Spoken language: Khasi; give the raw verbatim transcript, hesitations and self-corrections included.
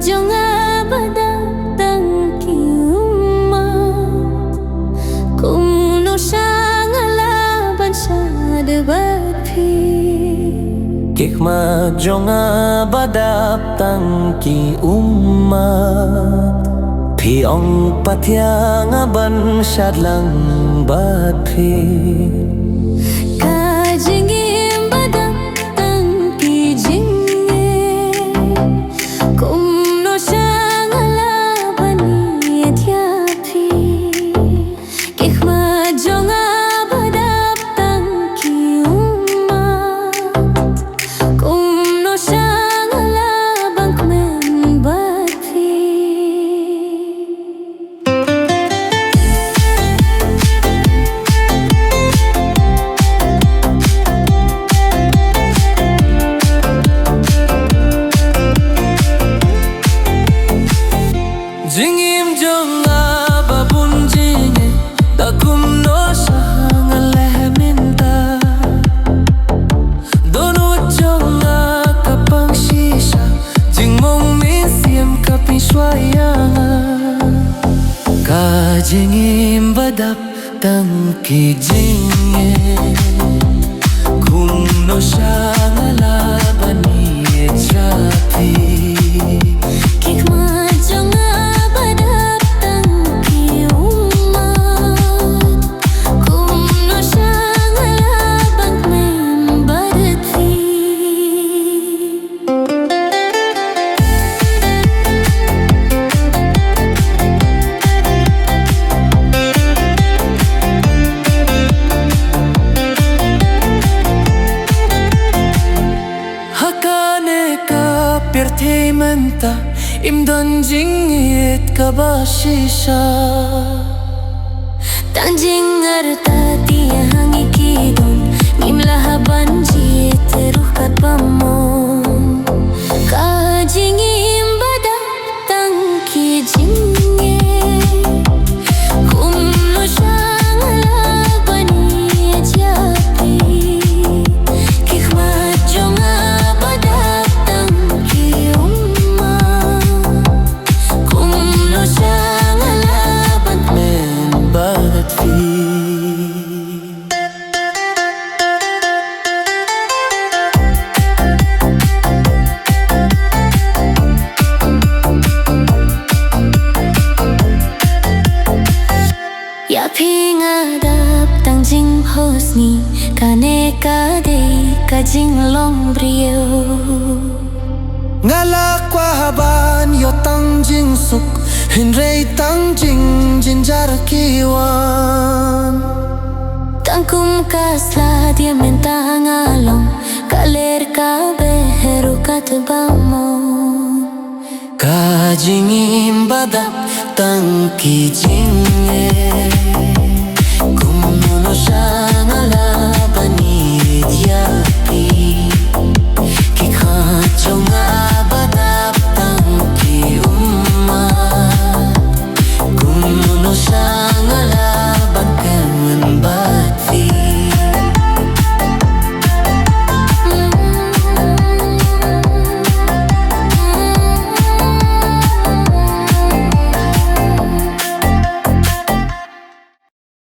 jong nga ba dap tang ki ummat, kumno sha nga lah ban shad bad phi? Ki khmat jong nga ba dap tang ki ummat, phi ong pat ïa nga ban shad lang bad phi. Ka jingim ba dap tang ki jingngeit, kumno sha nga lah ban ïeit ïa phi? Ki khmat jong nga ba dap tang ki ummat, kumno sha nga lah ban kmen bad phi? Jingim jong nga ba bun jingeh, da kumno sha nga leh mynta? Dohnud jong nga ka pang shisha, jingmong mynsiem ka pynshuwa ïa nga. Ka jingim ba dap tang ki jingngeit, kumno sha nga lah ban ïeit ïa phi? Ki khmat jong nga ba dap tang ki ummat, kumno sha nga lah ban kmen bad phi? Ha kane ka pyrthei mynta, im don jingngeit kaba shisha. Tang jingartatien ha ngi ki don, ngim lah ban jied ruh katba mon. Ka jingim ba dap tang ki jingngeit, kumno sha nga lah ban ïeit ïa phi? Ki khmat jong nga ba dap tang ki ummat, kumno sha nga lah ban kmen bad phi? Ïa phi nga dap tang jingphohsniew, kane ka dei ka jinglong briew. Nga la kwah ban ïoh tang jingsuk, hynrei tang jingjynjar ki wan. Tang kum ka sla de mynta nga long, ka ler ka beh ruh katba mon. Ka jingim ba dap tang ki jingngeit, kumno sha